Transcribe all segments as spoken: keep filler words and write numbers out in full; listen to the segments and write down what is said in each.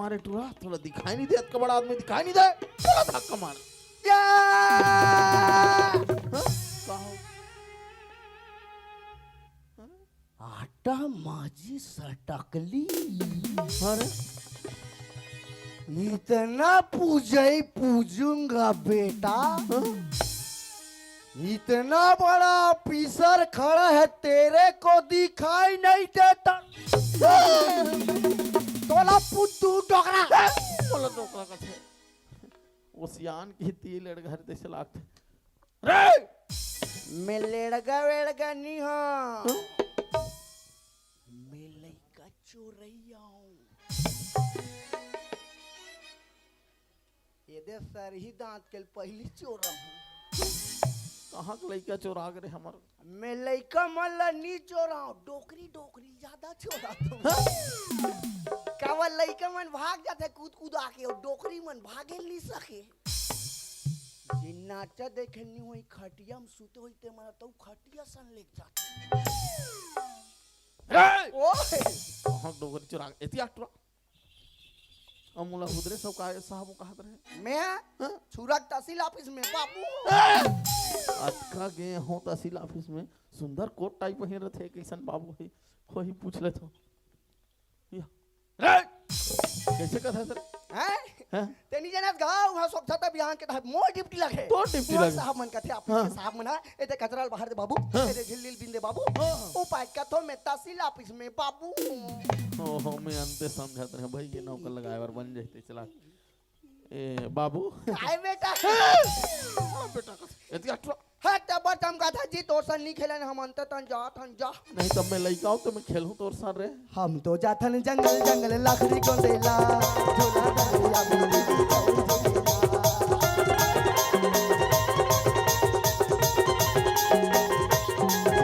अरे टूरा, तोला दिखाई नहीं दे, अतका बड़ा आदमी दिखाई नहीं दे, तोला धक्का मार। या! हाँ? का हो? अरे? आटा माजी सटकली। अरे? इतना पूजई पूजूंगा बेटा, हाँ? इतना बड़ा ऑफिसर खड़ा है, तेरे को दिखाई नहीं देता? तोला फुद्दू डोकरा। बोला डोकरा कथे। वो सियान की ती लड़का हर तैसे लागथे। रे! मैं लड़का वेड़का नहीं हूँ। मैं लइका चोरैया हूँ। ये दे सरही दांत के पहली चोरा हूँ। कहाँ के लइका चोरा गे रे हमर? मैं लइका मन ला नी चोराऊं, डोकरी डोकरी ज्यादा चोराथों। हाँ? काबर लइका मन भाग जाथे कूद कूद आके, अउ डोकरी मन भागे नी सके। जे नाचा देखे नी होई, खटिया में सुते होई, ते मन तो खटिया सन लेके जाथे। रे! ओए! कहाँ डोकरी चोरा गे? एती आ टूरा। अब मोला हुदरे सब का साहब वो कहत रहे। मैं हाँ? छुरा के तहसील ऑफिस में बाबू। अतका गे हो तहसील ऑफिस में, सुंदर कोट टाइप पहिन रथे, कैसन बाबू है, वही पूछ लेथों। या। रे! कैसे कथा सर? हैं? हैं? ते नी जानत गाँव, वहाँ स्वच्छता अभियान के तहत मोर ड्यूटी लगे। तोर ड्यूटी मोर लगे? साहब मन कथे, ऑफिस हाँ। के साहब मन हा, "ए दे कचरा ल बाहर दे बाबू, हाँ। ए दे झिल्ली ल बिन दे बाबू।" हाँ। ओ पाय कथों मैं तहसील ऑफिस में बाबू। ओहो, मैं अंते समझत रहे भाई, ये नौकर लगाए बर बन जाते चला। ए, बाबू। आए बेटा। हाँ, बेटा, कस-, एती आ टूरा। हट, तब चमका था जी, तोर सन नी खेलन, हम अंते तन जात हन जा। नहीं, तब मैं लइका हूँ, तो मैं खेलूँ तोर सन रे। हम तो जाथन जंगल, जंगल, लकड़ी गोंदेला, झोला दरिया में दीदी कौन झूलेला।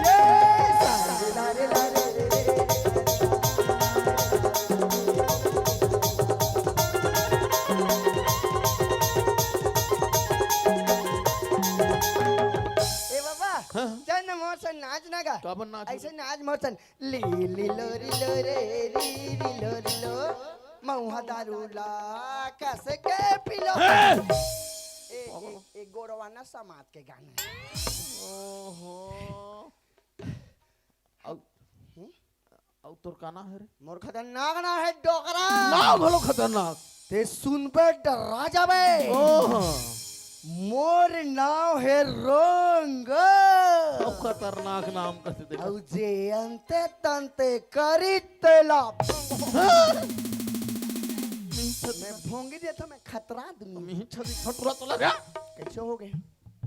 ये सारे लारे लारे रे रे। ए बाबा, हाँ। चल ना मोर सन नाच ना गा। काबर नाच? ऐसे नाच मोर सन। ली ली लो री लो रे, री री लो री लो। मऊहा दारू ला कस के पी लो। ए! ए, ए, ए गोड़वा ना समाज के गाना है। ओहो। अब हम्म? अउ तोर का नाम हे रे? मोर खतरनाक नाम हे डोकरा। नाम घलो खतरनाक। ते सुनबे डरा जाबे। ओह। मोर नाम हे रोंग। अउ खतरनाक नाम कथे देखा। अउ जे अंते तंते करी तेला। हाँ? मैं भोंगी देथों, मैं खतरा आदमी। मैं छदी खतरा तोला रे। कैसे हो गए?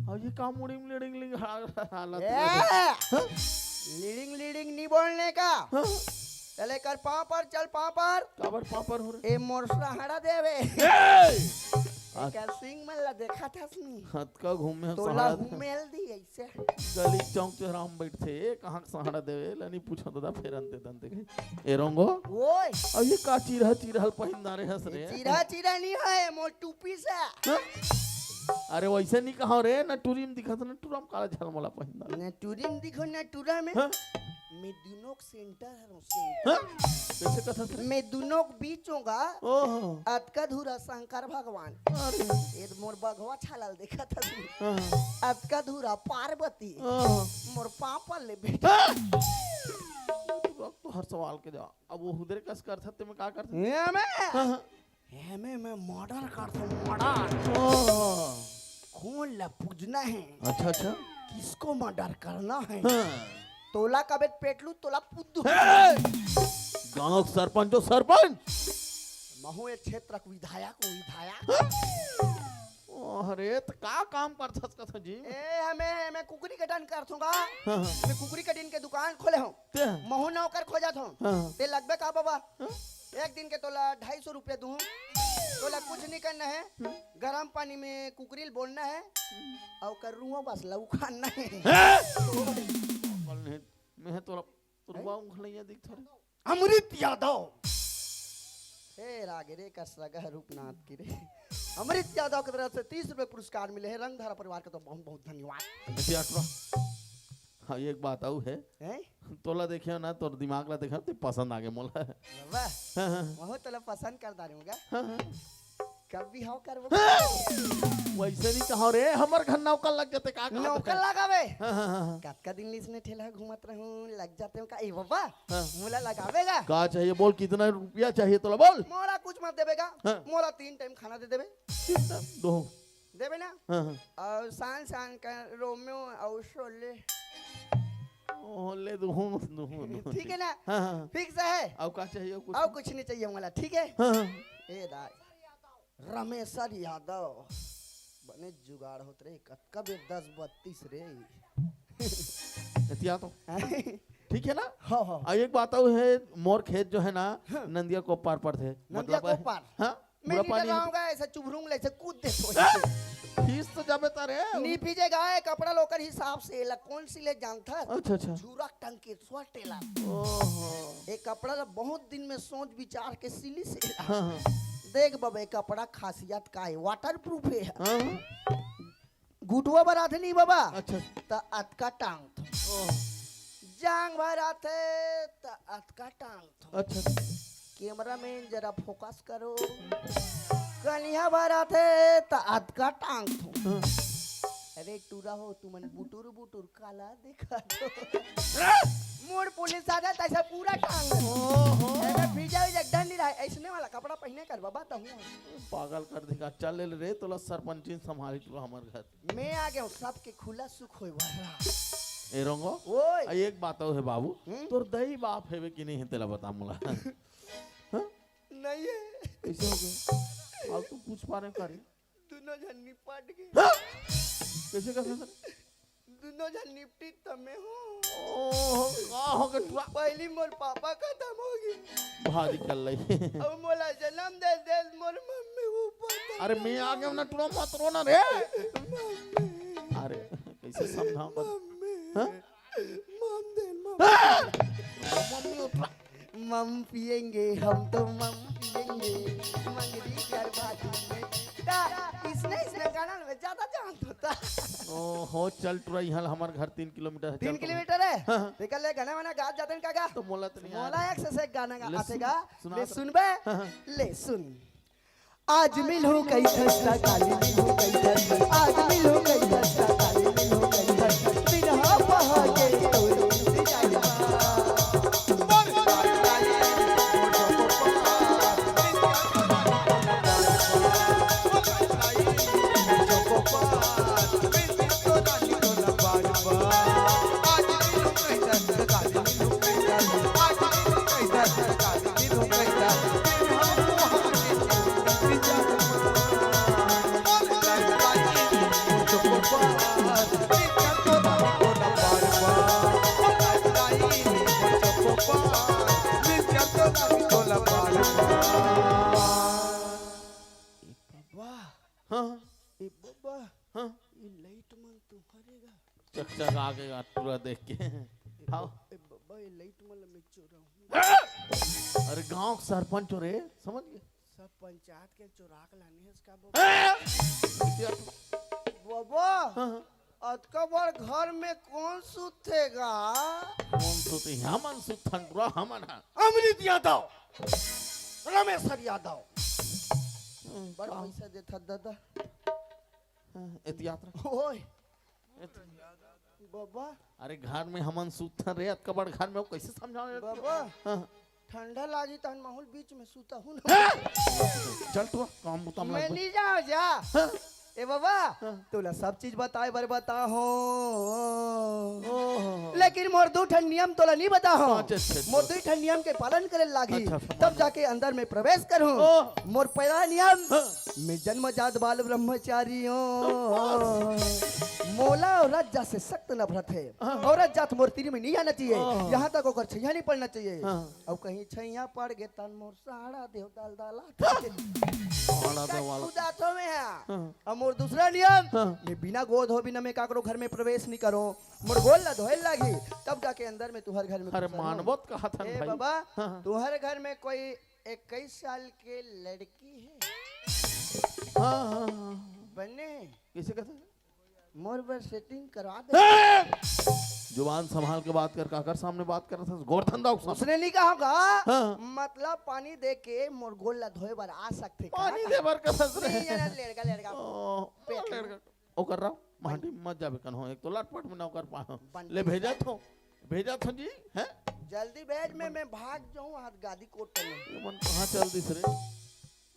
अउ ये का मुड़ी में लिड़िंग लिड़िंग हा-, हालत ए! है? हाँ? लिड़िंग लिड़िंग नी बोलने का। हाँ? चल एकर पाँव पर, चल पाँव पर। काबर पाँव पर हो रे? ए मोर सहारा देवे। ए! एकर सिंग मन ला देखा था सुनी। हतका घूमे तोला सहारा दे। हुमेल दी ऐसे। गली चौक चौराहा में बैठथे, ए कहाँ के सहारा देवे, ला नी पूछा दादा, फेर अंते तंते कही। ए रोंगो। ओए। अउ ये का चिरहा चिरहा ल पहिन डारे हस रे? चिरहा चिरहा नी हे, मोर टूपी से। हाँ? अरे वैसे नी कहा रे, ना टूरी में दिखा था, ना टूरा में काला झलमला पहिन डारे। ना टूरी में दिखो, ना टूरा में। हाँ? मैं दोनों के सेंटर हूँ, सेंटर। हाँ? कैसे कथा था? मैं दोनों के बीच हूँ गा। ओहो। अतका धूरा शंकर भगवान। अरे। ये तो मोर बघवा छालल देखा था तू। हाँ। अतका धूरा पार्वती। ओहो। मोर पापा ले बेटा। हाँ? तो हर सवाल के जवाब। अब वो हुदरे कस करथस, ते में का करथस? ए, में? हाँ, हाँ। ए, में, में मर्डर करथों, मर्डर। ओह। खून ला पूजना हे। अच्छा, अच्छा। किसको मर्डर करना हे? हाँ। तोला कबे पेटलू, तोला पुद्दू। हे! गांव के सरपंच हो, सरपंच। महू ए क्षेत्र के विधायक हो, विधायक। हाँ? अरे, त का काम करथस कथा जी? ए, हमें, हमें कुकरी कटन करथों गा। हाँ, हाँ। मैं कुकरी कटिन के दुकान खोले हूँ। ते? महू नौकर खोजत हूँ। हाँ, हाँ। ते लगबे का बाबा? हाँ? एक दिन के तोला ढाई सौ रुपया दूँ। तोला कुछ नहीं करना है। हम्म। गरम पानी में कुकरी ल बोलना है। हम्म। अउ ओकर रुआ बस ला उखाड़ना है। हैं? बोल नहीं, मैं तोला रुआ उखलैया दिखथों रे। अमृत यादव। हे रागे रे, का सगा रूपनाथ की रे। अमृत यादव की तरफ से तीस रुपए पुरस्कार मिले हैं। रंगधारा परिवार का तो बहुत, बहुत धन्यवाद। ऐसे अठरा। हाँ, एक बात अउ हे। हैं? तोला देखे ना, तोर दिमाग ला देखे, ते पसंद आगे मोला। बाबा, हाँ, हाँ। महूं तोला पसंद कर डारे हूं गा। हाँ, हाँ। कब बिहाव करबो? वैसे नहीं कहा रे, हमर घर नौकर लग जाते का? नौकर लगावे? हाँ, हाँ, हाँ, हाँ। कतका दिन ले इसने ठेला घूमत रहूं, लग जाते हूं का? ए बाबा, हाँ। मोला लगावे गा? का चाहिए बोल, कितना रुपया चाहिए तोला बोल? मोला कुछ मत देबे गा। हाँ। मोला तीन टाइम खाना दे देबे। तीन टाइम? दो। देबे ना? हाँ, हाँ। अउ शान शान का रोमियो अउ शोले। ओ, ले दो, दो, दो। ठीक है ना? हाँ, हाँ। Fix है? अउ का चाहिए कुछ? अउ कुछ नहीं चाहिए मोला, ठीक है? हाँ, हाँ। ए दाई, रमेश्वर यादव, बने जुगाड़ होत रे, कतका बेर दस बत्तीस रे। एतिया तो। ठीक है ना? हाँ, हाँ। अउ एक बात अउ हे, मोर खेत जो है ना, हाँ। नंदिया कोपार पड़थे। नंदिया मतलब, कोपार? हाँ। मैं पूरा नहीं पानी डराऊंगा, ऐसा चुभरूंगा, ऐसे कूद दे तो। हाँ? फीस तो जाबे तारे। नहीं पीजेगा, ये कपड़ा लोकर हिसाब से, ला कौन सी ले जानता? अच्छा, अच्छा। झूरा टंकी, sweater ला। ओहो। ये कपड़ा ला बहुत दिन में सोच विचार के सिली से ला। हाँ, हाँ। देख बबे, कपड़ा खासियत का है, waterproof है। हाँ, हाँ। गुटुवा भर आथे नहीं बाबा, अच्छा। त अतका टांग थो। ओह। जांग भर आथे त अतका टांग थो। अच्छा। Cameraman जरा focus करो। कनिहा भर आथे त अतका टांग थो। हाँ। अरे टूरा हो, तुमन बुटुर बुटुर काला देखा दो। मूड़ पुलिस आ जाता ऐसा पूरा टांग। ओहो। अरे भीजा भीजा डंडी रहा, ऐसने वाला कपड़ा पहने कर बाबा, तो हूँ। पागल कर देगा। चल ले रे, तोला सरपंचिन संभाली टूरा हमर घर। मैं आ गया हूँ, सबके खुला सुख होए वाला। ए रोंगो, ओए। आ, एक बात अउ हे बाबू, हम्म? तोर दई बाप हेवे कि नहीं हे, तेला बता मोला। हाँ? नहीं है। कैसे हो गया? फालतू पूछ पा रहे हैं, का रे? दोनों झन निपट गए। हाँ? कैसे, कैसे, कैसे? दोनों झन निपटी तमे हो। ओहो, का हो गए टूरा? पहली मोर पापा खत्म हो गए। भारी कर लई। अब मोला जन्म दे दे मोर मम्मी ऊपर। अरे मैं आ गया हूँ ना टूरा, मत रो ना रे। मम्मी। अरे कैसे समझाऊं बस? मम्मी। हाँ? मम दे, मम। हाँ? मम्मी उठ रहा। मम पिएंगे, हम तो मम पिएंगे। मंगरी प्यार भाजी में। ता, इसने, इसने गाना में ज्यादा जान होता। ओहो, चल टूरा, यहाँ हमर घर तीन किलोमीटर है, तीन चल। किलोमीटर है? हाँ, हाँ। तेकर ले गाना वाना गात जाते हैं का गा? तो मोला तो नहीं मोला आया। एक से, से एक गाना गा, ले आते सुन, गा। सुना ले तो। सुनबे? हाँ, हाँ। ले सुन। आज मिलहूँ कई घंटा, काली मिलहूँ कई घंटा, आज मिलहूँ कई घंटा, काली मिलहूँ कई घंटा, बिना पहा के तोर इंतजार बा। वाह। हाँ। ए बाबा, हाँ। ये लाइट मन तुम्हारे गा। चकचका के गा टूरा देख के। ए आओ। बा-, ए बाबा, ये लाइट मन मैं चोराऊं। अरे गांव के सरपंच हो रे, समझ गए? सब पंचायत के चोरा के लाने हस का बाबा? बाबा, हाँ, हाँ। अतका बड़ घर में कौन सुतेगा? कौन सुते? हमन सुतन टूरा, हमन हा। अमृत यादव, रमेश्वर यादव। हम्म, बड़ का? पैसा देथा दादा। हाँ, एतियात रख। ओए। एत- बाबा। अरे घर में हमन सुतन रे, अतका बड़ घर में वो कैसे समझाओ यार? बाबा। हाँ। ठंडा लागी तहन महूं बीच में सुता हूं ना। हाँ? चल तू काम बुता में मैं लग। नहीं जाओ जा। हाँ? ए बाबा, हाँ। तोला सब चीज बताए बर बता हो। ओहो। लेकिन मोर दू ठन नियम तोला नहीं बता हो। अच्छा, अच्छा, अच्छा। मोर दू ठन नियम के पालन करे लागी। अच्छा, अच्छा, तब पालन। जाके अंदर में प्रवेश करूं। ओह। मोर पहला नियम, हाँ। मैं जन्मजात बाल ब्रह्मचारी हूं। मोला औरत जात से सख्त नफरत है। हाँ। औरत जात मोर तीर में नहीं आना चाहिए। ओह। यहाँ तक ओकर छैया नहीं पड़ना चाहिए। हाँ। अब कहीं छैया पड़ गए तन मोर साड़ा देव दलदला। साड़ा देव वाला। कुदाथो में है। हाँ। अब मोर दूसरा नियम, हाँ। मैं बिना गोड़ धो बिना मैं काकरो घर में प्रवेश नहीं करो। मोर गोड़ ला धोए लागी, तब जाके अंदर में तुहर घर में अरे घुसरो। मानवत कहा था ए भाई। बाबा, हाँ, हाँ। तुहर घर में कोई इक्कीस साल के लड़की है? हाँ, हाँ, हाँ, हाँ। बने? कैसे कहते हैं? मोर बर सेटिंग करवा दे। ए! जुबान संभाल के बात कर, काकर सामने बात करत हस? गोरधन दाऊ के सामने। उसने नहीं कहा होगा। हाँ। मतलब पानी दे के मोर गोड़ ला धोए बर आ सकथे का? पानी दे बर कहत रहे। नहीं, ये ना लेड़गा, लेड़गा। ओ, पेट में। लेड़गा। ओकर राव, माटी मत जाबे कन्हो, एक तो लटपट में नौकर पा। बंटी ले भेजा सा। थो, भेजा थो जी, हैं? जल्दी भेज, मैं, मैं भाग जाऊं, हाथ गादी कोट में। ये मन कहाँ चल दिस रे?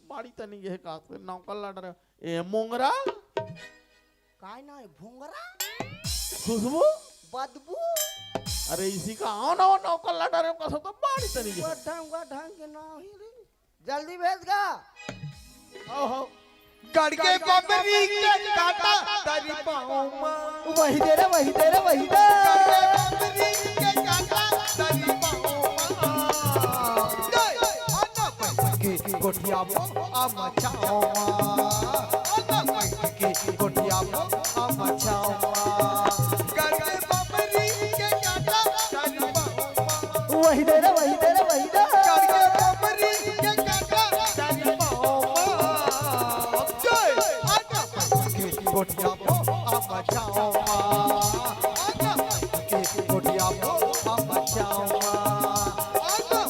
बाड़ी तनी ये का, नौकर लड़ रहे। ए, मोंगरा? काय ना है, भोंगरा? खुशबू? बदबू? अरे, इसी का आओ ना, वो नौकर लड़ा रहे हो, कसम तो बाड़ी तनी के। वो ढंग, वो ढंग के ना ही रे। जल्दी भेज गा। आओ, आओ। गड़के बबरी के काटा तरी पाँव मा। वही दे रे, वही दे रे, वही दे। गड़के बबरी के काटा तरी पाँव मा। जय, आना पैसा के गोठिया बो, आ मचाओ मा। आना पैसा के गोठिया बो, आ मचाओ मा। गड़के बबरी के काटा तरी पाँव मा। वही दे रे, वही दे रे, वही दे। करके बबरी के काका तारी मोहब्बत। जय। आजा के गोटिया बो, आ मचाओ मा। आजा के गोटिया बो, आ मचाओ मा। आजा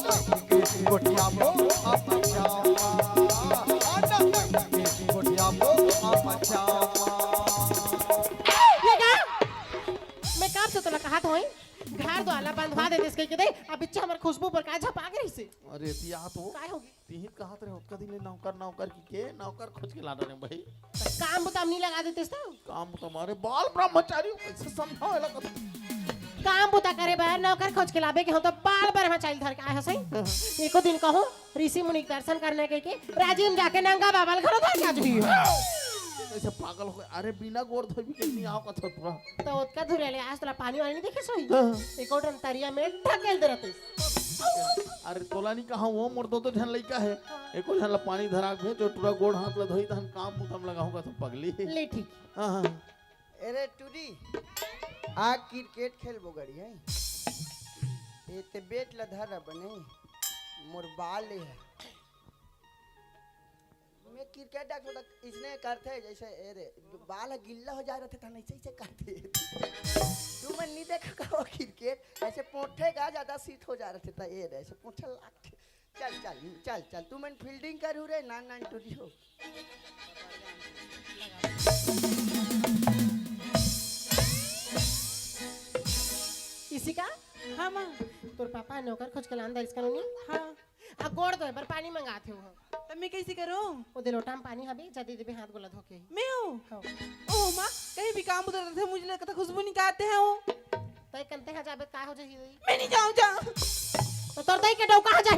के गोटिया बो, आ मचाओ मा। आजा के गोटिया बो, आ मचाओ मा। ये का? मैं कब से तोला कहत होई, घर द्वार ला बंधवा देतिस कहिके दे, अब बिच्चा हमर खुशबू पर का झपा के रहिसे? अरे, तिया तो काय होगे? तिही कहत रहे, ओतका दिन ले नौकर, नौकर कहिके, नौकर खोज के लाना रे भाई। त काम बुता म नहीं लगा देतिस त? काम बुता मारे बाल ब्रह्मचारी हो, कैसे समझाओ एला कथो? काम बुता करे बर नौकर खोज के लाबे के हम तो बाल ब्रह्मचारी धर के आए हसई। एको दिन कहो, ऋषि मुनि के दर्शन करना कहिके, राजिम जाके नंगा बाबा ल घलो धर के आ जाही। कैसे पागल हो गए? अरे, बिना गोड़ धोबी के नहीं आओ कथो पूरा। त ओतका धुरिया ले आज तोला पानी वानी नहीं देखे सोई? हाँ। एको ठन तरिया में ढकेल दे रहते। अरे, तोला नहीं कहा, वो मोर दो, दो झन लइका है। हाँ। एको झन ला पानी धरा के भेज, जो टूरा गोड़ हाथ ला धोई, तहन काम बुता म लगाहूँ कथो पगली। ले ठीक। हाँ, हाँ। अरे टूरी, आ क्रिकेट खेलबो गड़ी है। ए ते बेट ला धर बने, मोर बाल ले है। मैं क्रिकेट डाक मतलब इसने करते जैसे, ए रे, बाल ह गिल्ला हो जा रहे थे, ऐसे, ऐसे करते। तू मन नहीं देखा का वो क्रिकेट, ऐसे पोंठे का ज्यादा सीट हो जा रहे थे, ए रे, ऐसे पोंठे लाग के। चल, चल, चल, चल, तू मन फील्डिंग करू रे, नान, नान टूरी हो। इसी का? हाँ, माँ। तोर पापा नौकर खोज के लान दरिस का नोनी? हाँ। आ गोड़ धोए बर पानी मंगात हे वो। त मैं कैसे करूँ? ओ दे लोटा म पानी हबे, जा दे देबे हाथ गोला धो के। मैं हूँ? हाँ। ओह माँ, कहीं भी काम उधर रहते, मुझे लगता खुशबू निकालते हैं वो। तय कंते हा जाबे का हो जाही? मैं नहीं जाऊँ, जा। तो तोर दई के डौका हा जाही?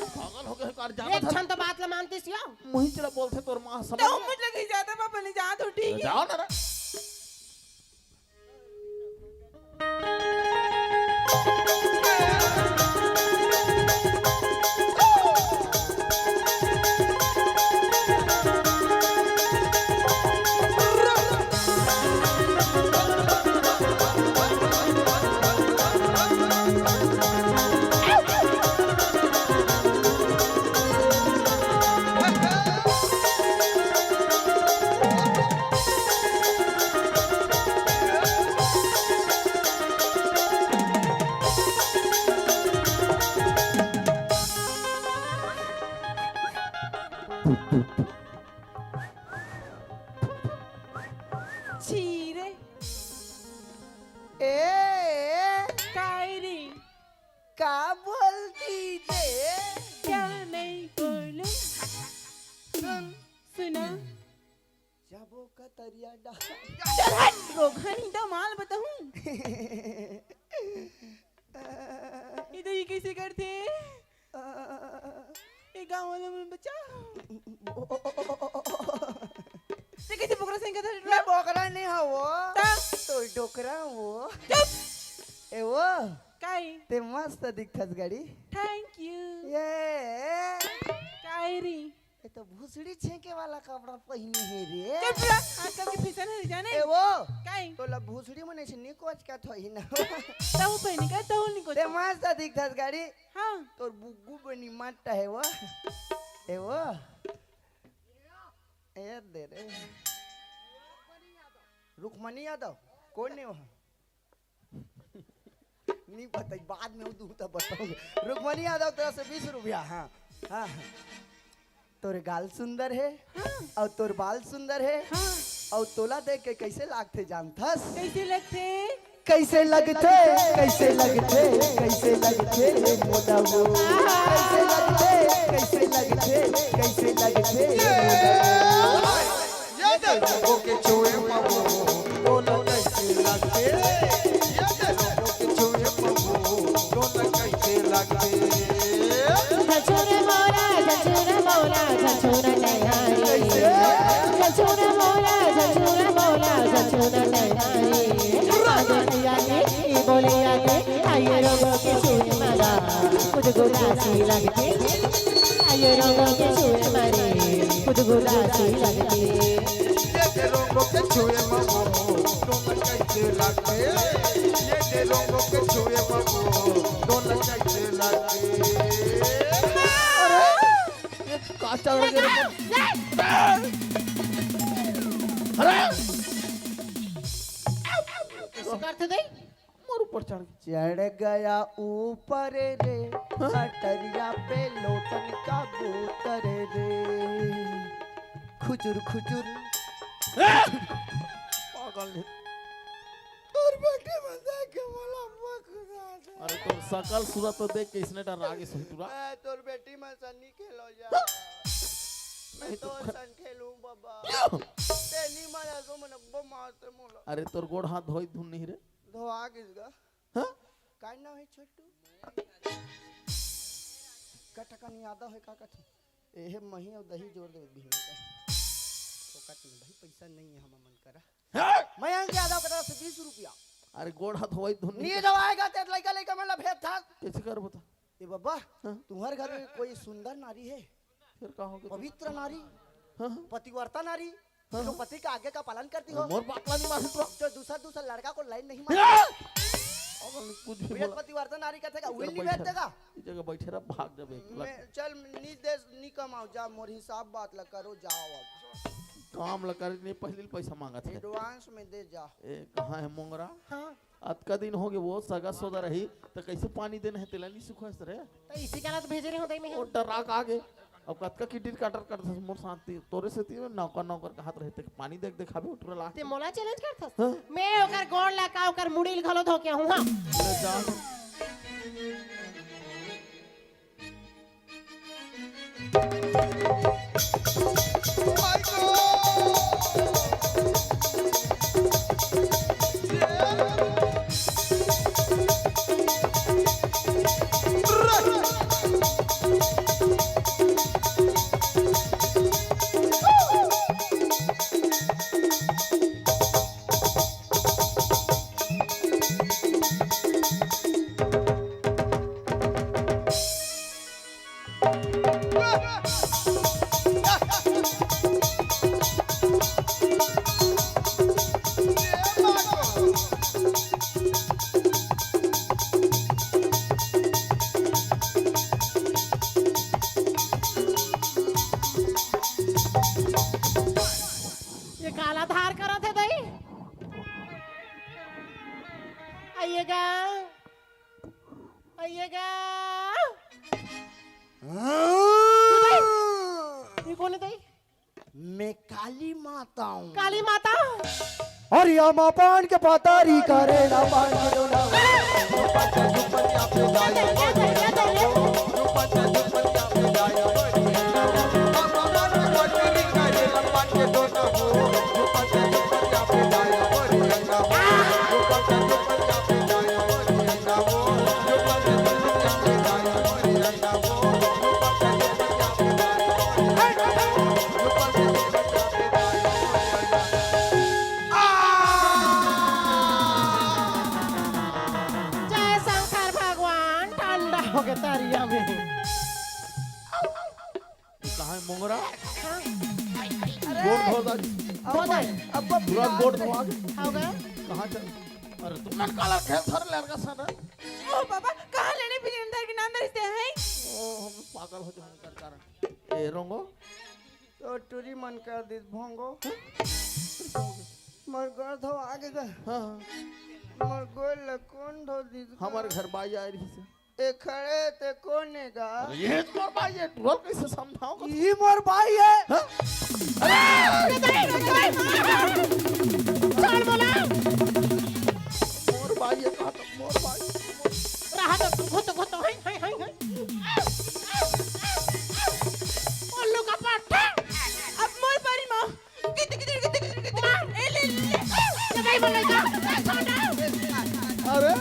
पागल हो गए कार, जाना एक था। क्षण तो बात ला मानती सिया। मुही चला बोलते तोर माँ समझ तो गया। मुझे लगे जाता पापा नहीं जा तो ठीक है। जाओ ना रे। छी रे। ए, ए। काय रे? का बोलती रे? क्या नहीं बोलूं? सुन। सुना। जाबो का तरिया डा- चल हट, रोगन ही तो माल बताऊं। इधर ये कैसे करते? ये गांव वाला मन बचा। ते कैसे बोकरा सही कथा? मैं बोकरा नहीं हूँ वो। ता? तो डोकरा हूँ वो। चुप। ए वो। काय? ते मस्त दिखथस गड़ी। Thank you। ये। काय री? ये तो भूसड़ी छेंके वाला कपड़ा पहिने हे रे। चुप रह, आजकल के फैशन है जाने। ए वो। काय? तोला भूसड़ी मने से निकोच का थोई ना। तहु पहिने का, तहु निकोच। ते मस्त दिखथस गड़ी। हाँ। तोर बुग्गू बनी मट्टा हे वो। ए वो। ए दे रे। रुक्मणी यादव, कौन ने वो? नहीं बताई, बाद में वो दूँ तो बताऊंगा। रुक्मणी यादव तरफ से बीस रुपया। हाँ, हाँ, हाँ। तोर गाल सुंदर हे, अउ तोर बाल सुंदर हे, अउ तोला देख के कइसे लागथे जानथस? कइसे लगथे? कइसे लगथे, कइसे लगथे, कइसे लगथे रे मोला वो? कइसे लगथे, कइसे लगथे, कइसे लगथे रे मोला वो? ये दे लोगों के छुए ममो, बोलो कइसे लगथे? ये दे लोगों के छुए ममो, बोलो कइसे लगथे? झछोर मौला, झछोर मौला, झछोर नहारी। झछोर मौला, झछोर मौला, झछोर नहारी। आगे आगे, बोले आगे, आइए रंगों के छुए मारा, कुछ गुलासी लगथे। आइए रंगों के छुए मारे, कुछ गुलासी लगथे। ये दे रंगों के छुए ममो, डोला कइसे लगथे? ये दे रंगों के छुए ममो, डोला कइसे लगथे? अरे, ये का चढ़ गया? अरे, कइसे करथे दई? मोर ऊपर चढ़ गया। चढ़ गया ऊपर रे, हाँ? अटरिया पे लोटन का बूतर रे। खुजुर, खुजुर। ए! पागल है। तोर बेटी मन देख के मोला मत खुदा दे। अरे, तोर सकल सूरत तो देख के इसने डरा गे सही पूरा। ए, तोर बेटी मन सन नी खेलो जा। मैं नहीं तो तोर सन खेलूं बाबा। क्यों? ते नी मारा सो मन अब्बा मारते मोला। अरे, तोर गोड़ हाथ धोई धुन नहीं रे। धोआ गिस गा। हाँ? काय नाम है छोटू? कटकन यादव है का कथे? एहे मही अउ दही जोड़ दे बिहने का। फोकट में भाई पैसा नहीं है हम मन करा। हाँ? मयंक यादव करा से बीस रुपया। अरे गोड़ हाथ होई धुन नी नहीं। दवाएगा ते लइका लइका मन ला भेद था। कैसे कर बता? ए बाबा, हाँ? तुम्हारे घर में कोई सुंदर नारी है? फिर का हो गया? पवित्र नारी, हाँ, हाँ। पतिव्रता नारी, हाँ, जो हाँ। पति का आज्ञा का पालन करती हो, मोर बात ला नहीं मानत हो। जो दूसरा दूसरा लड़का को लाइन नहीं मारती। हाँ! अगर कुछ भी बोला। पतिव्रता नारी कहते का, इधर उइल नहीं बैठे बैठते का? इस जगह बैठे रह, भाग जाबे, लग। मैं, चल, नी दे, नी कमाओ, जा, मोर हिसाब बात ला करो, जाओ अब। काम ला करे नहीं, पहले पैसा मांगत है। Advance में दे जा। ए, कहाँ है मोंगरा? हाँ। अतका दिन हो गए, वो सगा सोदा रही, त कैसे पानी देना है, तेला नहीं सुखवास रे। त इसी कारण तो भेजे रहे होते मैं। वो डरा के आगे। अब कतका किटिर काटर करत हस मोर साथ ती, तोरे से ती नौकर नौकर कहत रहे, ते पानी देख देखाबे उठरा ला। ते मोला challenge करत हस? हाँ। मैं ओकर गोड़ ला का, ओकर मुड़ी ल घलो धो के हूँ, हाँ। ले जा। ये काला धार करत हे दई। आइएगा, आइएगा। ये कोन हे दई? मैं काली माता हूँ। काली माता? अरे आमा पान के पतारी करे ना पान के दोना। जय शंकर भगवान, ठंडा हो गया तरिया में। कहाँ है मोंगरा? हाँ। गोड़ धो दा। धो दा। अब पूरा गोड़ धोआ के। हो गया? कहाँ चल? अरे तुमने काला खेल सर लड़का सा ना। ओ बाबा, कहाँ लेने भी अंदर के नाम धरते हैं? ओ, हम पागल हो जाने का कारण। ए रोंगो। तो टूरी मन कर दिस भोंगो। मोर गोड़ धो आगे गा। हाँ, हाँ। मोर गोड़ ल कोन धो दिस गा? हमर घर बाई आए रहिस हे। ए खड़े ते कोन हे गा? अरे ये तो मोर बाई हे, टुरल कैसे समझाओ का? ये मोर बाई हे। हाँ? अरे! चल बोला। मोर बाई हे, कहा तो मोर बाई। रहा तो घुट, घुट, हाय, हाय, हाय, हाय। उल्लू का पट्टा। अब मोर बारी माँ। मार, ए ले, ले, ले। ये नहीं बोले जा। अरे।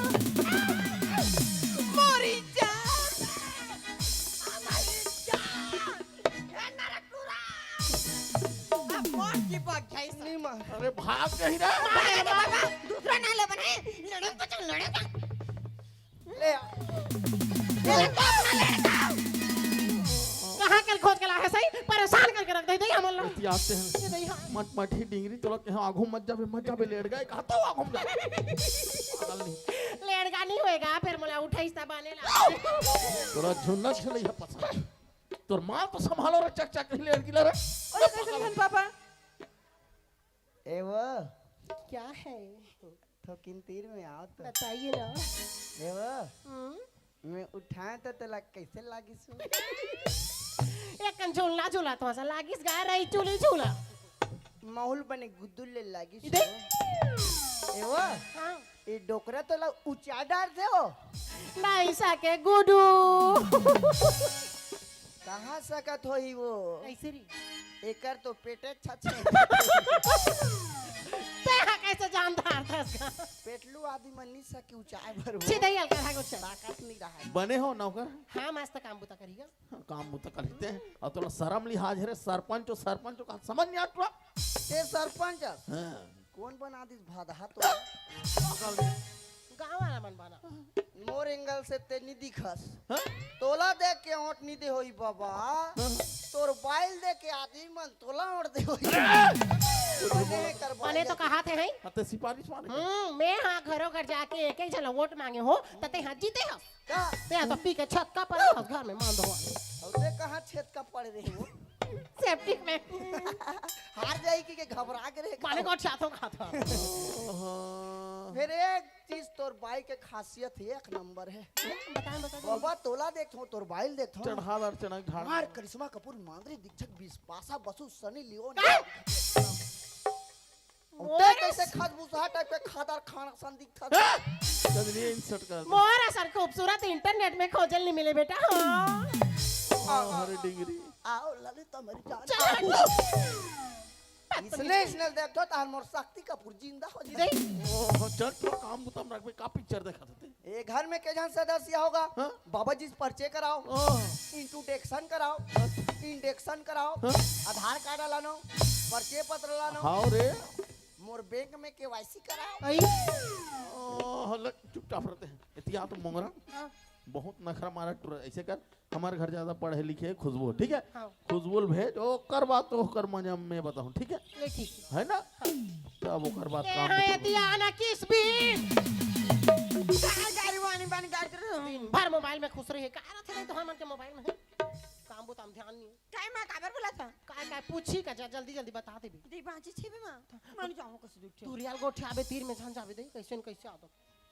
मोरी जान। हमारी जान। ए नरक टूरा। अब कौन की बात है इस? नहीं मार। अरे भाग गई रे। मार दे बाबा। दूसरा ना ले बने। लड़े तो चल, लड़े तो। ले आ। तेरा बाप ना लड़का। कहाँ कल खोज के ला है सही? परेशान करके रख दे, दे हमन ला। बतियाते हैं। ये दे, हाँ। मट मठी डिंगरी तोला के आगू मत जाबे, मत जाबे, लेट गए, कहा तो आगू मत जा। पागल नहीं। लेड़गा नहीं होएगा, फिर मोला उठाइस त बने ला। तोला झुन्ना छलई है पसंद। तोर माल तो संभालो रे, चक चक नहीं लेट गिला रे। अरे कैसे रहन पापा? ए वो, क्या है? थोकिन तीर में आओ तो। बताइए ना। ए वो, हम्म? मैं उठाए तो तोला कैसे लागिस हो? एक कन झूलना झूला तो ऐसा लागिस गा रही चूली झूला। माहौल बने गुदुल ले लागिस इधर। हो। ए वो, हाँ। ए डोकरा तोला ऊंचा डार दे हो। नहीं सके गुडू। कहाँ सकत होही वो? कैसे री? एकर तो पेटे छछे। ते हा कैसे जान धार था इसका? पेटलू आदि मन नहीं सके ऊंचाई भर वो। छिदई हल्का था कुछ। ताकत नहीं रहा है। बने हो नौकर? हाँ, मस्त काम बुता करिया। हाँ, काम बुता कर लेते हैं। और तोला शर्म लिहाज है रे, सरपंच हो, सरपंच हो, कहा समझ नहीं आता। ते सरपंच हस? हाँ। कौन बना दिस भादहा तो? गाँव वाला मन बना। मोर एंगल से ते नी दिखस। हाँ? तोला देख के ओट नी दे होई बाबा। हाँ? तोर बाइल देख के आदमी मन तोला ओट दे होई। अरे! बने कर बने तो बाइल। कहा थे हैं? हाँ, ते सिपारिश माने। हम्म, मैं हाँ घरों घर जाके एक एक झन वोट मांगे हो, त ते हाँ जीते हो। का? ते हाँ तो पी के छत का पड़े हो घर में मान दो। और ते कहाँ छत का पड़े रहे हो? सेप्टिक में। हार जाई कि के घबरा के रहे। माने को चाहता खाता। ओहो। फिर एक चीज तोर बाई के खासियत है, एक नंबर है। बताएं, बताएं। बाबा तोला देखथो, तोर बाइल देखथो। चढ़ा दार चढ़ा ढाल। मार करिश्मा कपूर, माधुरी दीक्षित, बिस्पाशा बसु, सनी लियोन। का? ते मोर कैसे खसबूसा टाइप के खादर खाना सन दिखता? हाँ? चंदनिया insult कर दे। मोर असन खूबसूरत इंटरनेट में खोजल नहीं मिले बेटा। हाँ। आ, आ, अरे डिंगरी। आओ ललिता मेरी जान। चल। इसने, इसने देख तो तार मोर शक्ति कपूर जिंदा हो जी। ओहो, चल तो काम बुता में रखबे, का पिक्चर देखा था ते? ए घर में के झन सदस्य होगा? हाँ? बाबा जी से परिचय कराओ। ओह। इंट्रोडक्शन कराओ। हाँ। इंडक्शन कराओ। हाँ। आधार कार्ड लानो, परिचय पत्र लानो। हाँ रे। मोर बैंक में केवाईसी कराओ। आई। ओह, ले, चुपचाप रहते हैं। इतिया तो मोंगरा। हाँ। बहुत नखरा मारा टुरा, ऐसे कर। हमारे घर ज्यादा पढ़े लिखे है खुशबू, ठीक है? हाँ। खुशबू ल भेज, ओकर बात तो ओकर मजा में बताऊं, ठीक है? ले ठीक है। है ना? हाँ। तब ओकर बात ए काम हाँ, होता है। एतिया ना किस भी। गाड़ी वानी बन गाड़ी तो। दिन भर मोबाइल में खुश रही है। का रहते नहीं तो हमन के मोबाइल में है। काम बुता में ध्यान नहीं। काय माँ काबर बोला था? काय, काय पूछी का जा, जल्दी, जल्दी बता दे भी। दे बाजी छे बे माँ। मान जाओ कस दुख। तू रियल गोठियाबे तीर में झन जाबे दे, कैसे न कैसे आ तो।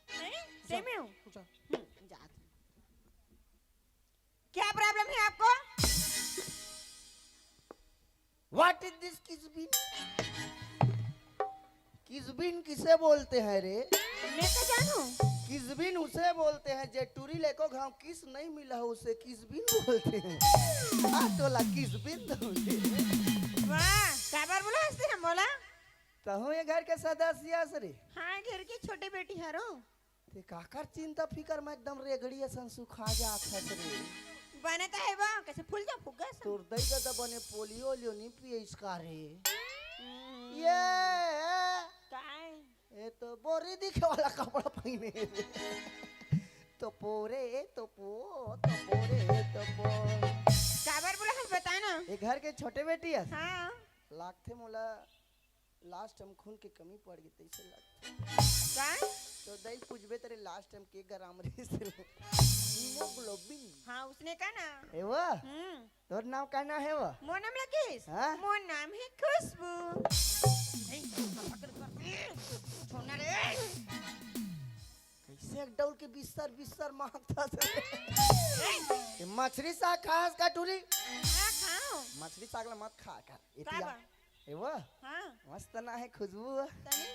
नहीं, जा। दे में हूँ। जा। हम्म, जात। क्या प्रॉब्लम है आपको? What is this किसबिन? किसबिन किसे बोलते हैं रे? मैं तो जानू। किसबिन उसे बोलते हैं जे टूरी लेको घाव किस नहीं मिला हो, उसे किसबिन बोलते हैं। आ तोला किसबिन दो। वाह, काबर बोला हंसते हम बोला? तहूँ ये घर के सदस्य हस रे? हाँ, घर की छोटी बेटी हरो। ते काकर चिंता फिकर में एकदम रेगड़ी असन सुखा जात हस रे? बने तो है बा, कैसे फूल जा फुग्गा सन। तोर दई ददा बने पोलियो ओलियो नी पिए इसका रे। हम्म। ये काय? ए तो बोरी दिखे वाला कपड़ा पहिने। तो पोरे, तो पो, तो पोरे, तो पो। काबर बोला हस बता ना। ए घर के छोटे बेटी हस। हाँ। लागथे मोला लास्ट टाइम खून के कमी पड़ गई, तैसे लगता। का? तो दई पूछबे तेरे लास्ट टाइम के गरम रहिस रे? हीमोग्लोबिन। हाँ, उसने का ना। ए वो? हम्म। तोर नाम का नाम है वो? मोर नाम लकीस। हाँ? मोर नाम है खुशबू। ए, पकड़, पकड़। शर्मात हस रे। ए, मछरी साग खास का टूरी? हाँ, खाओ। मछरी साग ला मत खा कर। का एतिया। बा? ए वो? हाँ। मस्त ना है खुशबू। तनी।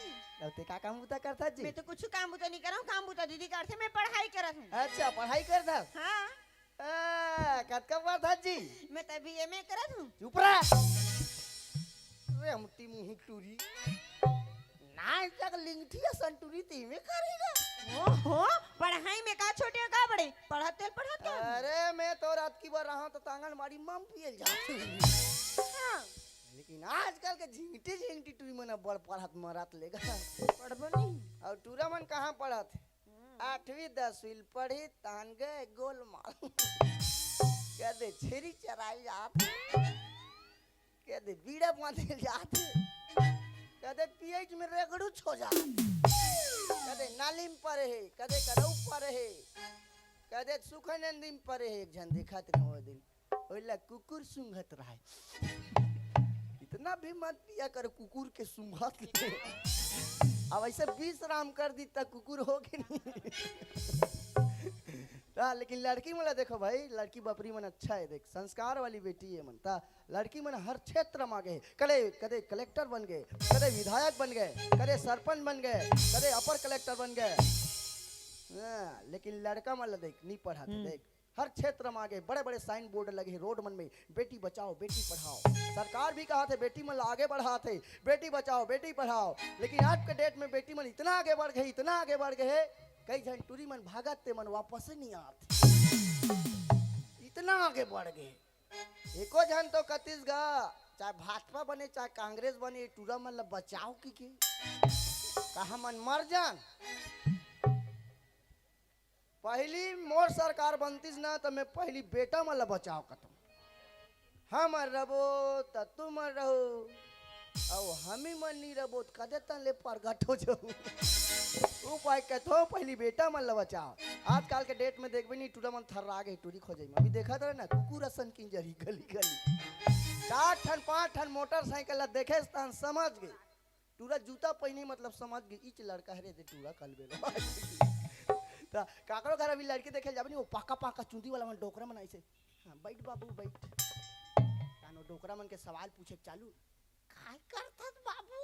अब ते का काम बुता करत हस जी? मैं तो कुछ काम बुता नहीं कर रहा हूँ, काम बुता दीदी करथे, मैं पढ़ाई करत हूँ। अच्छा, पढ़ाई करत हस? हाँ। आ, कतका पढ़त हस जी? मैं तो अभी एमए करत हूँ। चुप रह। रे हमटी मुँह टूरी। नाच तक लिंगठी असन टूरी ते में करेगा। ओहो, पढ़ाई में का छोटे का बड़े? पढ़त तेल पढ़त का? अरे मैं तो रात की बार रहा तो आंगनबाड़ी मम पियल जात। हाँ। लेकिन आजकल के झिंगटी झिंगटी टूरी मन बड़ पढ़त मरत लेगा। पढ़बो नहीं। और टूरा मन कहाँ पढ़त? हम्म। आठवीं दसवीं ल पढ़ी तान गए गोलमाल। कदे छेरी चराई जात। कदे बीड़ा बांधे जात हे, कदे पीएच में रेगड़ू छो जात, कदे नाली में परे हे, कदे करऊ परे हे, कदे सुखनंदी में परे हे। एक झन देखत रहे वो दिन, ओइला कुकुर सूंघत रहे। इतना भी मत पिया कर कुकुर के सूंघत ले। अब ऐसे विश्राम कर दी त कुकुर हो के नहीं। हाँ, लेकिन लड़की मन ला देखो भाई, लड़की बपरी मन अच्छा है, देख संस्कार वाली बेटी है मन। त लड़की मन हर क्षेत्र में आगे हे। कदे, कदे कलेक्टर बन गए, कदे विधायक बन गए, कदे सरपंच बन गए, कदे अपर कलेक्टर बन गए। हाँ, लेकिन लड़का मन ला देख, नहीं पढ़त हे, हम्म। देख हर क्षेत्र में आगे, बड़े-बड़े साइन बोर्ड लगे हे रोड मन में, "बेटी बचाओ, बेटी पढ़ाओ।" सरकार भी कहत हे, "बेटी मन ला आगे बढ़ात हे, बेटी बचाओ, बेटी पढ़ाओ।" लेकिन आज के डेट में बेटी मन इतना आगे बढ़ गए, इतना आगे बढ़ गए हे, कई झन टूरी मन भागत ते मन वापस ही नहीं आत। इतना आगे बढ़ गए। एको झन तो कतिस गा, चाहे भाजपा बने, चाहे कांग्रेस बने, टूरा मन ला बचाओ कि के? का हमन मर जान? पहली मोर सरकार बनतीस ना, त मैं पहली बेटा मन ला बचाओ कतम। हमन रबो, त तुमन रहो, अउ हमी मन नी रबो, त कदे तन ले प्रगट हो जाहू। उपाय कथो, पहली बेटा मन ला बचाओ। आजकल के डेट में देखबे नी, टूरा मन थर्रा गे टूरी खोजे में। अभी देखत रहे ना, कुकुर असन किंजरही गली गली। चार ठन, पांच ठन मोटरसाइकिल ला देखे तहन समझ गे। टूरा जूता पहिने मतलब समझ गे, इच लड़का हरे दे टूरा कल बेलो। त काकरो घर अभी लड़की देखे जाबे नी, वो पाका पाका चुंदी वाला मन डोकरा मन ऐसे, "हाँ, बैठ बाबू, बैठ।" कानो डोकरा मन के सवाल पूछे के चालू, "काय करथस बाबू?"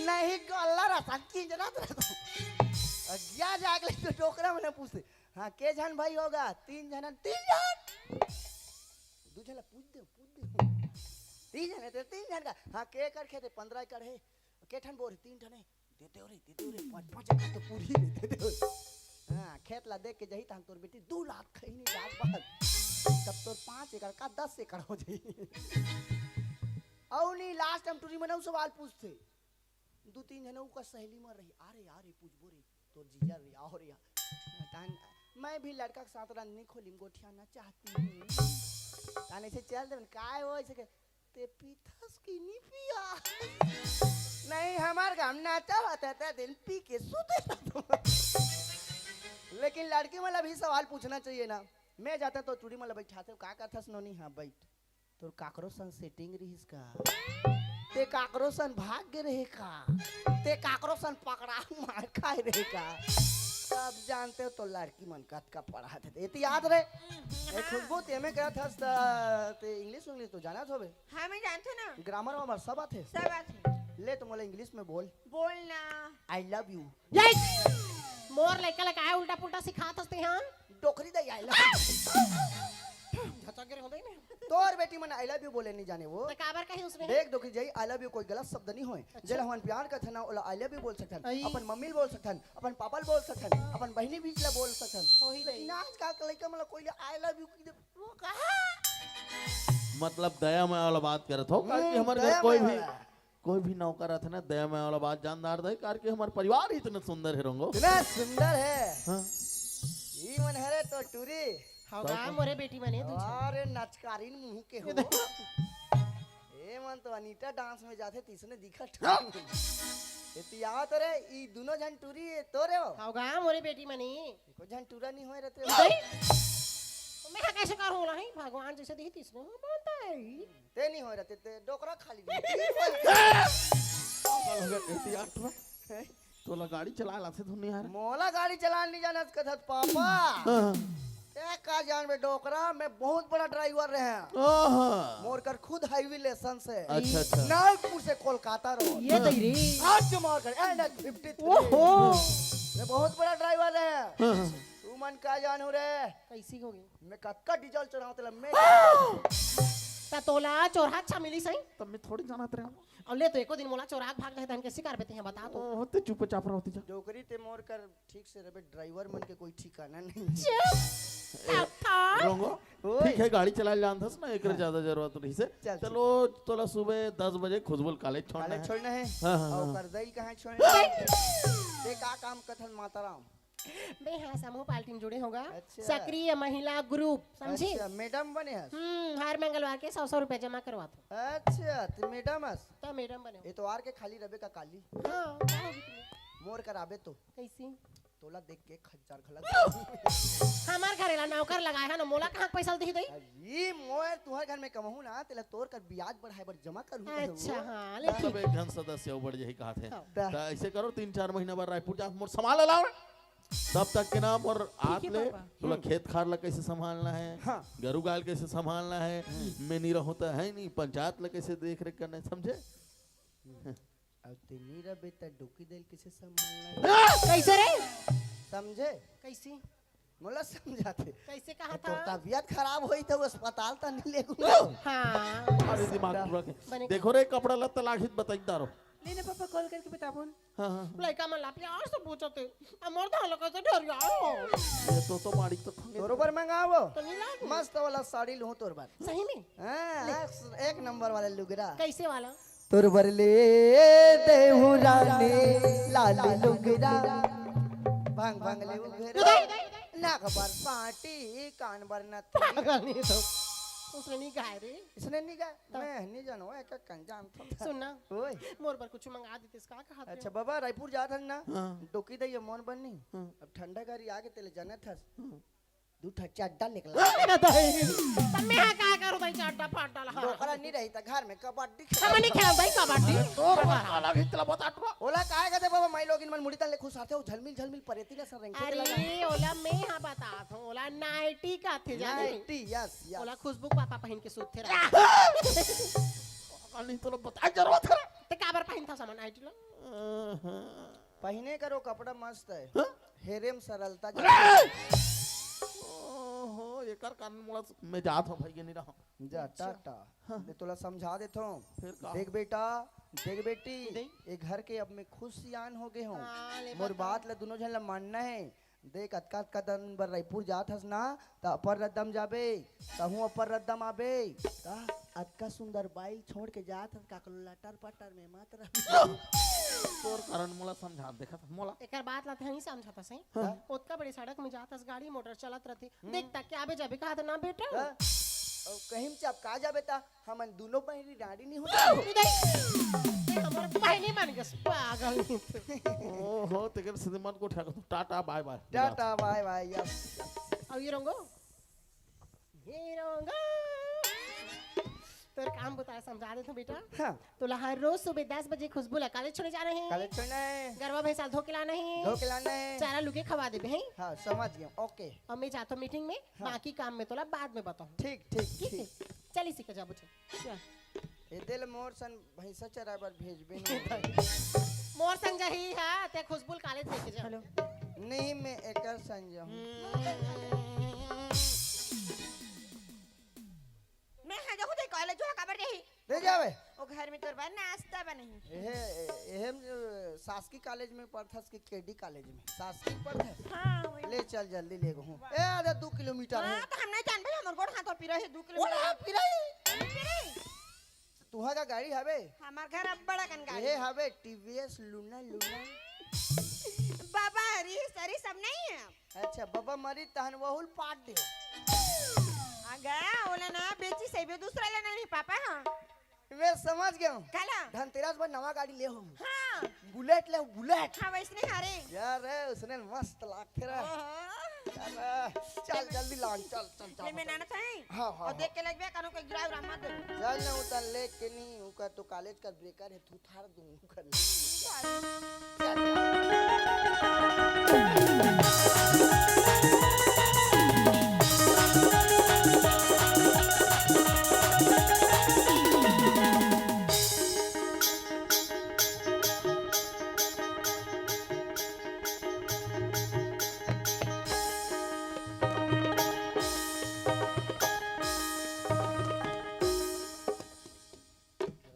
नहीं, गल्ला रहता, किंजरत रहता। अगिया जागले तो डोकरा मन पूछते, "हाँ, के झन भाई होगा?" "तीन झन।" "तीन झन?" "दू झन ला पूछ दे, पूछ दे।" "तीन झन हे ते, तीन झन का?" "हाँ, के एकड़ खेत हे?" "पंद्रह एकड़ हे।" "के ठन बोर हे?" "तीन ठन हे।" "दे दे रे, दे दे रे, पाँच, पाँच एकड़ तो पूरी रे, दे दे रे।" हाँ, खेत ला देख के जही तहन तोर बेटी दू लात खही नहीं जात बाद। तब तोर पाँच एकड़ का दस एकड़ हो जाही। अउ नहीं, लास्ट टाइम टूरी मन अउ सवाल पूछथे। दू तीन झन ओकर सहेली मन रही, "अरे यार, ये पूछबो रे, तोर जीजा रे, आओ रे यार।" तहन, "मैं भी लड़का के साथ रांधनी खोली में गोठियाना चाहती हूँ।" तहन ऐसे चल देवन, "काय हो?" ऐसे के, "ते पीथस की नी पिया?" "नहीं, हमार गाँव नाचा होता था, दिन पी के सुते रहता।" लेकिन लड़की मन ला भी सवाल पूछना चाहिए ना। मैं जाता तो टूरी मन ला बैठाते, "का करथस नोनी?" "हाँ, बैठ।" "तोर काकरो सन सेटिंग रहिस का? ते काकरो सन भाग गे रहे का? ते काकरो सन पकड़ा मार खाए रहे का?" तब जानते हो तो लड़की मन कतका पढ़त हे। एती याद रहे। ए खुशबू, ते एमए करत हस त ते इंग्लिश उंग्लिश तो जानत होबे? हाँ, मैं जानथों ना। ग्रामर वामर सब आथे? सब आथे। ले तो मोला इंग्लिश में बोल। बोल ना। "I love you।" ये मोर लइका ला काय उल्टा पुल्टा सिखात हस ते, हाँ? डोकरी दई, "I love you।" झचा गिर हो गई ना। तोर बेटी मन "I love you" बोले नहीं जाने वो। तो काबर कही उसमें? देख डोकरी दई, "I love you" कोई गलत शब्द नहीं होय। अच्छा। जेला हमन प्यार करथन ना, ओला "I love you" बोल सकथन। आई। अपन मम्मी ल बोल सकथन, अपन पापा ल बोल सकथन, अपन बहिनी बीच ला बोल सकथन। वही दई। लेकिन आजकल के लइका मन ला कोई ले "I love you" की दे, वो कहा? मतलब दया माया वाला बात करत हो, काहे कि हम्म, हमर घर दया कोई माया भी वाला। कोई भी नौकर रथे ना, दया माया वाला बात जानदार दे, कार के हमर परिवार ही इतना सुंदर है रंगो। इतना सुंदर है। हाँ। ई मन हरे तो टूरी। हाँ, तब गाँव का? मोरे बेटी मने दू झन। अरे नचकारीन मुंह के हो। ए मन तो अनीता डांस में जाथे, तीसने दिखत। हाँ। एती आवत रे, ई दोनों झन टूरी तोरे हो। हाँ, गाँव मोरे बेटी मने। एको झन टूरा नहीं होए रहते। नहीं। तो मैं कैसे करूँ नहीं? भगवान जैसे दी तीसने हो मानता है ही। ते नहीं होए रहते, ते डोकरा खाली नहीं। पागल हो गया, कहती यार तू। हैं? तोला गाड़ी चलाए ला आथे धुन यार? मोला गाड़ी चलान नहीं जानस कथस पापा। हाँ। ते का जानबे डोकरा, मैं बहुत बड़ा ड्राइवर रहे। ओहो। मोर कर खुद हाईवे लाइसेंस है। अच्छा, अच्छा। नागपुर से कोलकाता रोड। ये दई रे। आज मार कर एन एच फिफ्टी थ्री। ओहो। मैं बहुत बड़ा ड्राइवर रहे। हाँ, हाँ। तू मन का जानू रे? कैसी होगी? मैं कतका डीजल चोरावत ले मैं। त तोला चोरहा अच्छा मिली सही। तब मैं थोड़ी जानत रहे हूँ। अउ ले तो एको दिन मोला चोरा के भाग जाही तहन कइसे करबे तेहा बता तो। ओ, होते चुपचाप रहो, जा। डोकरी ते मोर कर ठीक से रबे, ड्राइवर मन के कोई ठिकाना नहीं। चुप। ए, सावधान। रोंगो, ओए। ठीक है, गाड़ी चलाए जानथस ना, एकरे हाँ। ज्यादा जरूरत नहीं से। चल, चलो, तोला सुबह दस बजे खुशबुल कॉलेज छोड़ना कॉलेज है। छोड़ना है। हाँ, हाँ, और हाँ। करदई कहाँ छोड़ना है? ते का काम कथन माता राम? मैं हाँ समूह पार्टी में जुड़े होगा। अच्छा। सक्रिय महिला ग्रुप, समझी? अच्छा, मैडम बने हस? हम्म, हर मंगलवार के सौ सौ रुपया जमा करवात हूँ। अच्छा, ते मैडम हस? त मैडम बने हो। एतवार के खाली रबे का काली? हाँ, का होगी तुम्हें? मोर कराबे तो। कैसी? तोला देख के खच्चर घलक। हमार घरे ला नौकर लगाए है ना, मोला कहाँ के पैसा दिही दई? अरे मोर तुहर घर में कमहू ना, तेला तोर कर ब्याज बढ़ाए बर जमा करू। अच्छा, हाँ, ले तब ठीक। एक घन सदस्य अउ बढ़ जाही कहाथे। हाँ। त ऐसे करो, तीन चार महीना बाद रायपुर जा, मोर सामान ला लाओ। तब तक के नाम और ठीक आत है ले, पापा। तोला हम्म। खेत खार ला कैसे संभालना है, हाँ। गरु गाय कैसे संभालना है, हम्म। मैं नहीं रहूं तो है नहीं, पंचायत ला कैसे देख रेख करना है, समझे? अब ते नहीं रबे त डोकी दई ल कैसे संभालना है? कैसे रे? समझे? कैसी? मोला समझाते। कैसे कहा तो था? तबियत खराब होई तो अस्पताल त नहीं ले गुनो। हाँ। अरे दिमाग पूरा के। बने देखो रे, कपड़ा लत्ता लागित बताई दारो। ले ना पापा, कॉल करके बताबो न। हाँ, हाँ। लइका मन ला प्यार से पूछते, अब मोर धान लगा तो डर गया हो। ये तो, तो माड़ी तो खंगे। तोरो बर मंगाबो। तो नहीं लाग। मस्त वाला साड़ी लूँ तोर बर। सही में? हाँ, ले। एक, एक नंबर वाला लुगरा। कैसे वाला? तोर बर ले देहु रानी लाली लुगरा। भांग भांग ले उघरा। नाक बर पाटी, कान बर नथी। पागल नहीं तो। उसने नहीं गाए रे। इसने नहीं गाए? तब? मैं नहीं जानो, एक एक कन जानता था। सुन ना। ओए। मोर बर कुछ मंगा देते, इसका कहा अच्छा बाबा, रायपुर जात हन ना? हाँ। डोकी दई ये मोर बर नहीं। हाँ। अब ठंडा घरी आगे तेले जानत हस। हाँ। दू ठा चड्डा निकला। अरे दई, त मैं हा का करूं भाई चड्डा फाटा ला? डोकरा नहीं रही त घर में कबड्डी खेल। हम नहीं खेलम भाई कबड्डी। अरे तोर वाला भी तेला बता टुरा। ओला काहे कहते बाबा, माई लोग इन मन मुड़ी तन ले खुश आथे, वो झलमिल झलमिल परेती ना सर रेंगते अरे लगा। ओला मैं हा बतात हूं, ओला नाइटी कथे जाने। Nighty, yes, yes. ओला खुशबू के पापा पहिन के सूतथे रहा। नहीं तोला बता जरूरत है। ते काबर पहिनथा सामान नाइटी ला? पहिने करो कपड़ा मस्त है। हाँ? हेरे म सरलता अरे! जाता है। ओहो, एकर कारण मोला मैं जात हूं भाई, ये नहीं रहा। जा, अच्छा। टाटा। हाँ। मैं तोला समझा देत हूं। फिर का? देख बेटा, देख बेटी, नहीं। ये घर के अब मैं खुश सियान हो गए हूं। हाँ, ले मोर बता। बात ला दुनों झन ला मानना है। देख, अतका, अतका दिन बर रायपुर जात हस ना, त अपर रद्दम जाबे, तहूं अपर रद्दम आबे। का? अतका सुंदर बाइल छोड़ के जात हस, काकलो लटर पटर में मत रह। तोर कारण मोला समझा, देखत मोला। एकर बात ला तहीं समझत हस, हाँ। ओतका बड़े सड़क में जात हस, गाड़ी मोटर चलत रथे। हम्म। देख तक के आबे जाबे कहा था ना बेटा। हाँ? अउ कहीं में चपका जाबे ता हमन दुनों बहिनी रानी नहीं होता। नहीं, नहीं। ये हमारा बहिनी बन गया, पागल नहीं तो। ओहो, तेकर सिनेमा को ठा-, टाटा, बाय बाय। टाटा, बाय बाय, यस। अब ये रंगो। ये रंगो। तोर काम बता, समझा देत हूं बेटा। हाँ। तोला हर रोज सुबह दस बजे खुशबू ला कॉलेज छोड़े जाना है। कॉलेज छोड़ना है। गरवा भैंसा धो के लाना है। धो के लाना है। चारा लुके खवा देबे, हैं? हाँ, समझ गया, ओके। अब मैं जाता हूँ मीटिंग में, हाँ। बाकी काम में तोला बाद में बताऊँ। ठीक, ठीक, ठीक है। ठीक। चल इसी का जा बुझे। चल। ए दे ले मोर सन भैंसा चराए बर भेजबे नहीं। मोर संग जाही हा, ते खुशबू ल कॉलेज लेके जा। हेलो। नहीं, मैं एकर संग जाहूँ। हम्म। मैं हा जाहूँ, ते कॉलेज हा काबर जाही? ले जावे। ओ घर में तोर बर नाश्ता बनही। एहे, एहे, शासकीय कॉलेज में पढ़थस कि केडी कॉलेज में? शासकीय पढ़थस? हाँ, वही। ले चल जल्दी ले गहूँ। ए, आधा दू किलोमीटर हाँ, है। तो हम नहीं जानबे, हमर गोड़ हाथ पिरा है, दू किलोमीटर। ओला पिरा है। पिरा है। तुहा का गाड़ी हवे? हमार घर अब्बड़ अकन गाड़ी। ये हवे टीवीएस लूना, लूना। बाबा, अरे, अरे, सब नहीं है। अच्छा, बाबा मरी तहन वहुल पाट दे। अगा, ओला ना बेची सही बे, दूसरा लेना नहीं पापा, हाँ। मैं समझ गया हूँ। काला? धनतेरस बर नवा गाड़ी ले हूँ। हाँ। बुलेट ले हूँ, बुलेट। हाँ, वैसने हारे। यार, उसने मस्त लागथे रे। ओहो। चल, चल, जल्दी लान, चल, चल, चल, ले, मैं चल। नाना था। हाँ, हाँ, और देख हाँ। के लगबे, कानून के गिराव रामा दे। चल ना, उतर ले के नहीं, उकर तो कॉलेज का ब्रेकर है, तू थार दूँ, उकर ले। चल। चल, चल।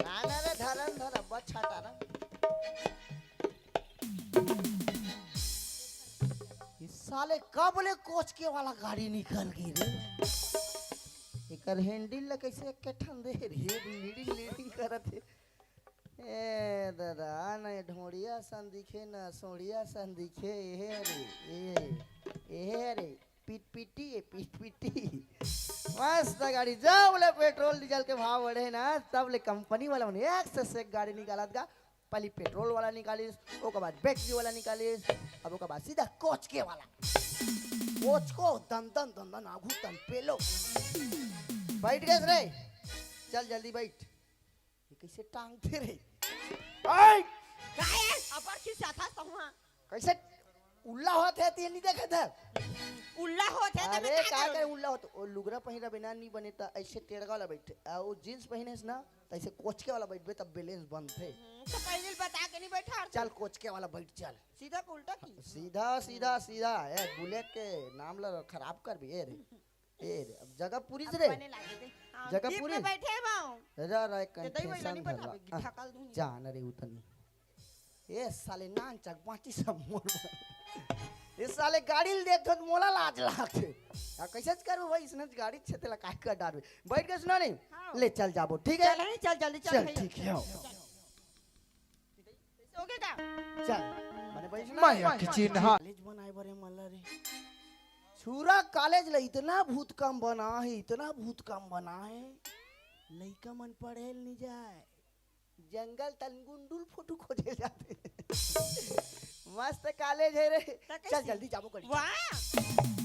राना रे धरन धर, अब्बा छाटा ना। इस साले कब ले कोचके वाला गाड़ी निकल गई रे? एकर हैंडल ला कैसे एक ठन दे रे? लीडिंग, लीडिंग करत हे। ए दादा, न ढोड़िया सन दिखे, न सोड़िया सन दिखे। एहे रे, ए, एहे रे, पिटपिटी, ए पिटपिटी। मस्त गाड़ी, जब ले पेट्रोल डीजल के भाव बढ़े ना, तब ले कंपनी वाला मन एक से एक गाड़ी निकालत गा। पहली पेट्रोल वाला निकालिस, ओकर बाद बैटरी वाला निकालिस, अब ओकर बाद सीधा कोचके वाला। कोचको दन दन दन दन आगू तन पेलो। बैठ गए रे, चल जल्दी बैठ। ये कैसे टांगथे रे? ऐ! काय? अबर खिसियाथस तहूँ हा। कैसे उल्ला होत हे, ते नहीं देखत हे? उल्ला होत हे, त मैं अरे, का का करे करूँ? उल्ला होत? ओ लुगरा पहिरा बिना नहीं बने, त ऐसे टेड़गा वाला बैठे। आ, वो जींस पहिने से ना, त ऐसे कोचके वाला बैठबे, तब बैलेंस बनथे। हम्म, तो पहले बता के नहीं बैठा चल, कोचके वाला बैठ, चल। सीधा के उल्टा की? सीधा, सीधा, सीधा। ए, बुलेट के नाम ला खराब करबे, ए रे। ए रे, अब जगह पूरी अब रे। बने लागे दे। हाँ, जगह जीप पूरी। में बैठे बाऊ। रा, रा, एक ते दही वही टेंशन नहीं धर बैठा, ला। गिट्ठा काल दूंगी। जा न रे उतनी। ए साले नान चक बाची सब मोर। ए साले गाड़ी ल देख तो मोला लाज लागथे। आ कैसे करबो भाई, इसने गाड़ी छेते ला काय कर डारबे। बैठ के सुना नहीं? हाँ। ले चल जाबो, ठीक है? चल, नहीं, चल, जल्दी चल, चल, भैया। ठीक है, आओ। हो गया का? चल, मने बैठ ना। माया के चिन्हा। कॉलेज बनाए बरे मला रे। छुरा कॉलेज ला इतना भूत कम बना है, इतना भूत कम बना है, लइका मन पढ़े ल नहीं जाए, जंगल तन गुंडुल फोटो खोजे जाथे। मस्त कॉलेज है रे। त चल कैसे? जल्दी जाबो करी। वाह,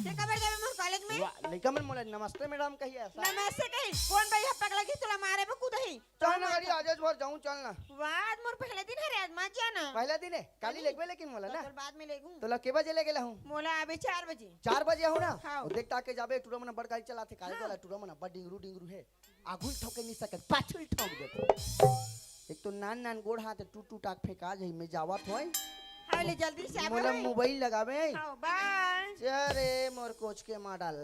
ते कबर जाबे मोर कॉलेज में? वाह, लइका मन मोला नमस्ते मैडम कहिए ऐसा। नमस्ते कही, कौन भैया पगला की तोला मारे में कूदही? चल ना गाड़ी, आज भर जाऊं, चल ना। वाह, आज मोर पहले दिन है रे, आज मत जाना। पहला दिन है, काली नहीं। लेगबे लेकिन मोला ना। तो बाद में लेगूं। तोला के बजे लेगे ला हूं? मोला अबे चार बजे। चार बजे हूं ना? हाँ। वो देख ताके जाबे, टूरा मन बड़ गाड़ी चलाथे, काले हाँ। वाला टूरा मन बड़ डिंगरू डिंगरू है। आगू ल ठोके नहीं सकत, पाछू ल ठोक देथे। एक तो नान नान गोड़ हाथ टूट टूट आके फेंका जाही, मैं जावत होय। हाँ, ले जल्दी से आ मोला भाई। मोबाइल लगावे। हाँ, बाय। चल रे मोर कोचके मॉडल।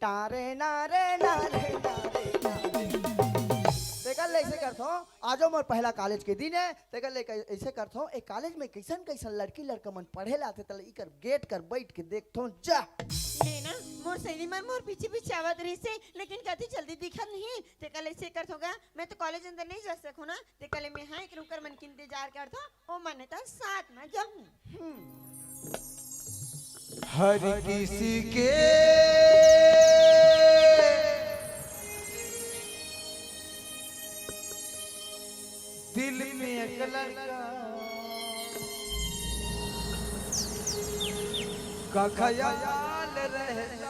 तारे नारे नारे नारे नारे। तेकर ले ऐसे करथो, आजो मोर पहला कॉलेज के दिन है, तेकर ले कै-, ऐसे करथो, ए कॉलेज में कैसन कैसन लड़की लड़का मन पढ़े ला आथे, तले इकर गेट कर बैठ के देखथो, जा। ले ना, मोर सहेली मन मोर पीछे पीछे आवत रहिसे, लेकिन कति जल्दी दिखत नहीं, तेकर ले ऐसे करथो गा, मैं तो कॉलेज अंदर नहीं जा सकूं ना, तेकर ले मैं हाँ एक रुकर मन के इंतजार करथो, ओ मन त साथ में जाऊं। हर किसी के दिल में एक लड़का का ख्याल रहता।